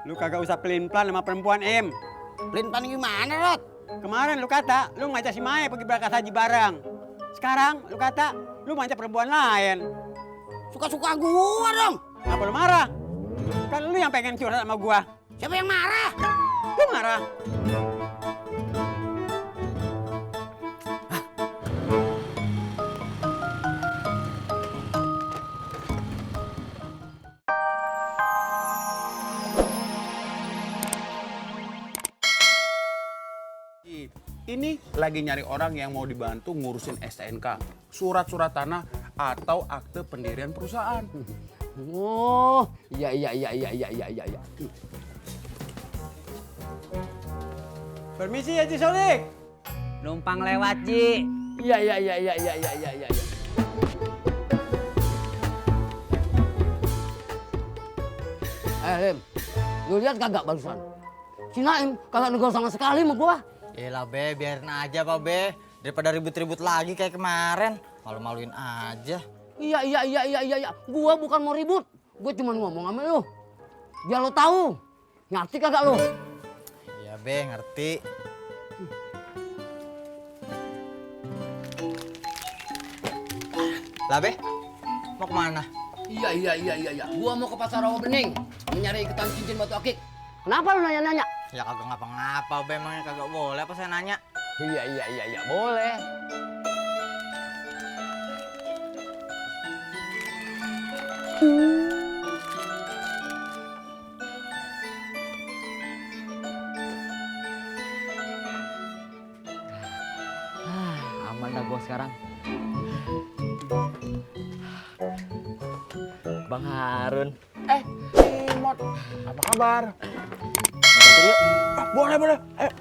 Lu kagak usah pelin-pelan sama perempuan, Im. Pelin-pelan gimana, Rod? Kemarin lu kata, lu ngajak si Maya pergi berangkat haji bareng. Sekarang lu kata, lu ngajak perempuan lain. Suka-suka gua dong. Kenapa lu marah? Kan lu yang pengen curhat sama gua. Siapa yang marah? Lu marah. Ini lagi nyari orang yang mau dibantu ngurusin STNK, surat-surat tanah atau akte pendirian perusahaan. Oh, iya. Permisi ya, Ji Sodik. Numpang lewat, Ji. Iya. Lim, lu lihat kagak barusan? Si Naim kagak negur sama sekali sama gua. Yelah, Be, biarin aja, Pak, Be. Daripada ribut-ribut lagi kayak kemarin. Malu-maluin aja. Iya. Gua bukan mau ribut. Gua cuma ngomong sama lu. Biar lu tahu. Ngerti kagak lu? Iya, Be, ngerti. Lah, Be, mau kemana? Iya. Gua mau ke pasar Rawa Bening mencari ikutan cincin batu akik. Kenapa lu nanya-nanya? Ya kagak ngapa-ngapa, Be, emangnya kagak boleh apa saya nanya? Iya, boleh. Aman dah gua sekarang. Bang Harun. Mot, apa kabar? Bantu yuk. Boleh. Ayo.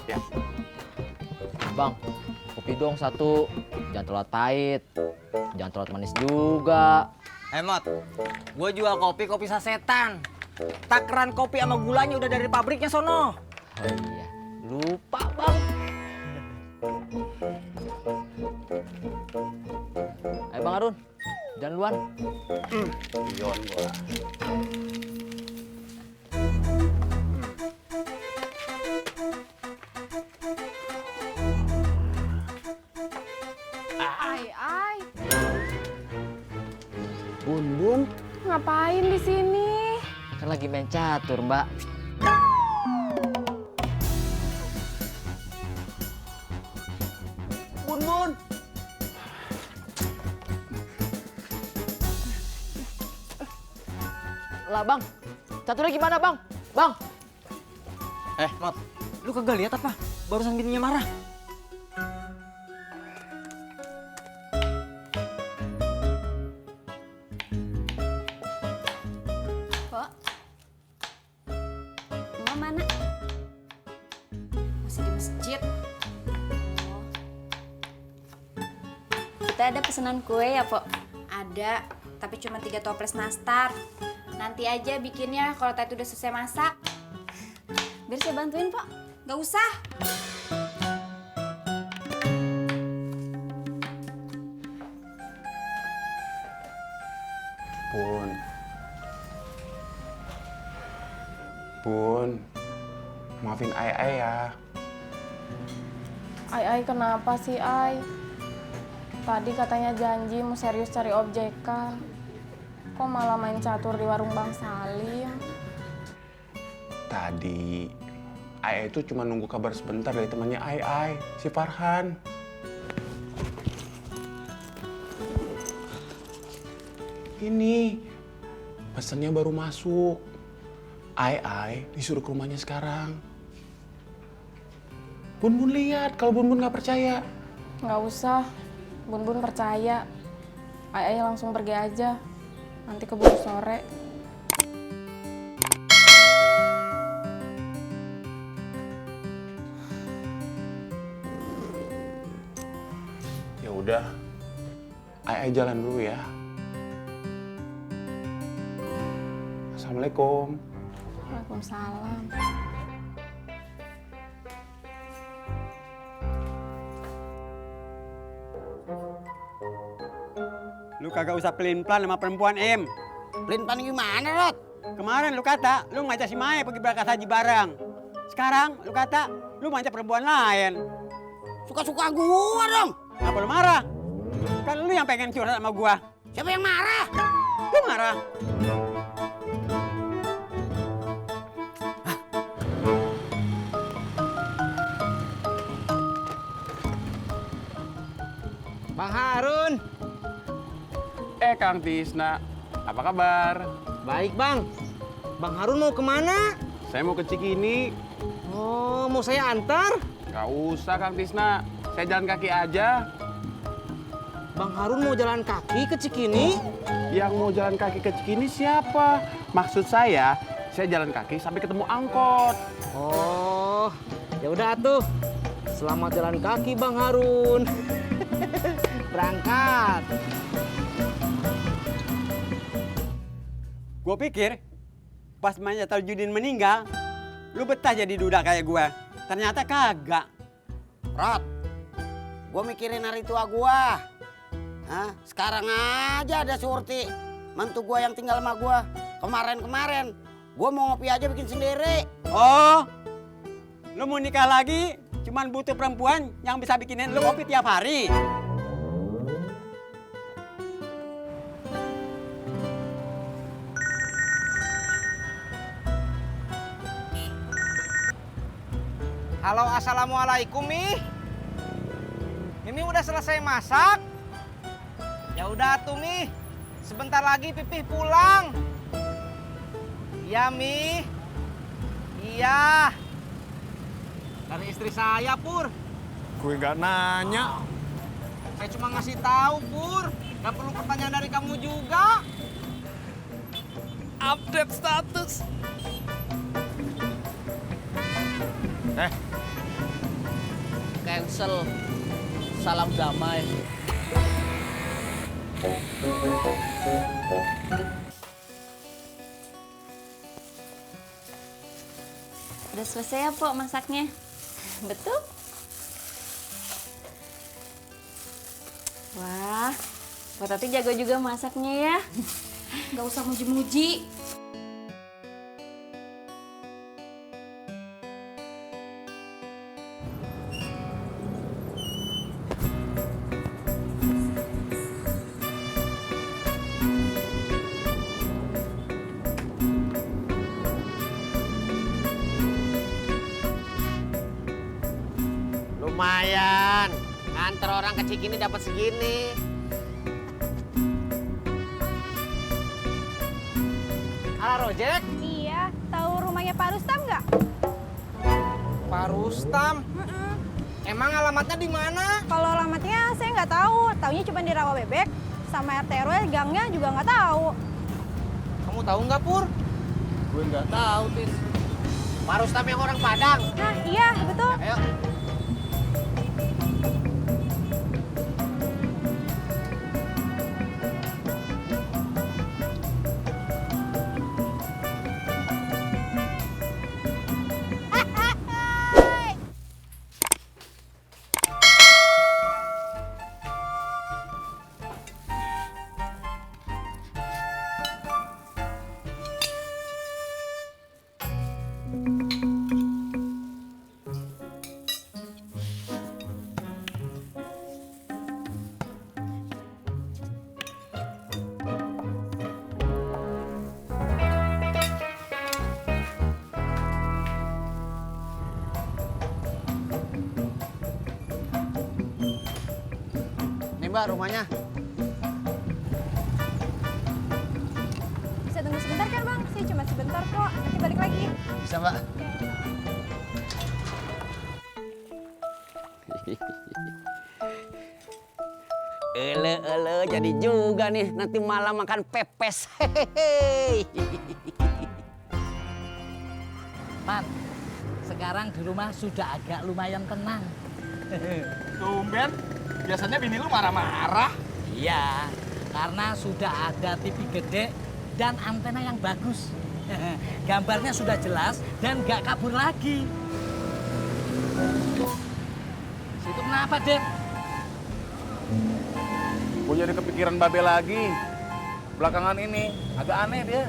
Ya. Bang, kopi dong satu. Jangan terlalu pahit. Jangan terlalu manis juga. Mot, gue jual kopi sasetan. Takaran kopi sama gulanya udah dari pabriknya sono. Oh iya, lupa bang. Ayo Bang Harun, jangan duluan. Iyon gua. Ai, Bun. ngapain di sini? Kan lagi main catur, Mbak. Bun. Lah Bang, caturnya gimana Bang? Bang! Mot, lu kagak lihat apa? Barusan bininya marah. Kok? Emak mana? Masih di masjid. Oh. Kita ada pesanan kue ya, Pok? Ada, tapi cuma 3 toples nastar. Nanti aja bikinnya kalau Tati udah selesai masak. Biar saya bantuin, Pok. Gak usah. Bun. Maafin Ai ya. Ai, kenapa sih, Ai? Tadi katanya janji mau serius cari objekan. Kok malah main catur di warung Bang Salim? Tadi Ai itu cuma nunggu kabar sebentar dari temannya Ai, si Farhan. Ini pesannya baru masuk. Ai disuruh ke rumahnya sekarang. Bun lihat kalau Bun nggak percaya. Nggak usah, Bun percaya. Ai langsung pergi aja, nanti keburu sore. Ya udah, Ai jalan dulu ya. Assalamualaikum. Waalaikumsalam. Lu kagak usah pelin-pelan sama perempuan, Im. Pelin-pelan gimana, Rot? Kemarin lu kata, lu ngajak si Maya pergi berangkat haji bareng. Sekarang lu kata, lu ngajak perempuan lain. Suka-suka gua dong. Apa lu marah? Kan lu yang pengen curhat sama gua. Siapa yang marah? Lu marah. Bang Harun. Kang Tisna, apa kabar? Baik bang. Bang Harun mau kemana? Saya mau ke Cikini. Oh, mau saya antar? Gak usah Kang Tisna, saya jalan kaki aja. Bang Harun mau jalan kaki ke Cikini? Yang mau jalan kaki ke Cikini siapa? Maksud saya jalan kaki sampai ketemu angkot. Oh, ya udah tuh. Selamat jalan kaki Bang Harun. Berangkat. Gua pikir, pas Maya Tarjudin meninggal, lu betah jadi duda kayak gua. Ternyata kagak. Rot, gua mikirin hari tua gua. Hah? Sekarang aja ada Surti, mantu gua yang tinggal sama gua. Kemarin-kemarin, gua mau ngopi aja bikin sendiri. Oh, lu mau nikah lagi, cuman butuh perempuan yang bisa bikinin lu kopi tiap hari. Halo, assalamualaikum Mi. Mimi udah selesai masak? Ya udah tuh Mi. Sebentar lagi Pipih pulang. Iya Mi. Iya. Dari istri saya Pur. Gue nggak nanya. Saya cuma ngasih tahu Pur. Gak perlu pertanyaan dari kamu juga. Update status. Cancel. Salam damai. Udah selesai ya, Pok, masaknya? Betul? Wah, Pok Tati jago juga masaknya ya. Gak usah muji-muji. Lumayan, nganter orang ke Cikini dapat segini. Halo Rojek. Iya, tahu rumahnya Pak Rustam nggak? Pak Rustam. Emang alamatnya di mana? Kalau alamatnya saya nggak tahu, taunya cuma di Rawa Bebek, sama RT RW gangnya juga nggak tahu. Kamu tahu nggak Pur? Gue nggak tahu, Tis. Pak Rustam yang orang Padang. Nah iya betul. Ayo. Nih Mbak rumahnya. Bisa tunggu sebentar kan Bang? Saya cuma sebentar kok, nanti balik lagi. Bisa Mbak. Ele jadi juga nih nanti malam makan pepes. Hehehe. Man, sekarang di rumah sudah agak lumayan tenang. Tumben, biasanya bini lu marah-marah. Iya, karena sudah ada TV gede dan antena yang bagus. Gambarnya sudah jelas dan nggak kabur lagi. Situ kenapa, Dep? Gue jadi kepikiran Babe lagi. Belakangan ini agak aneh dia.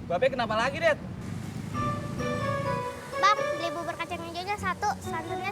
Babe kenapa lagi, Det? Bang, beli bubur kacang hijaunya satu, santannya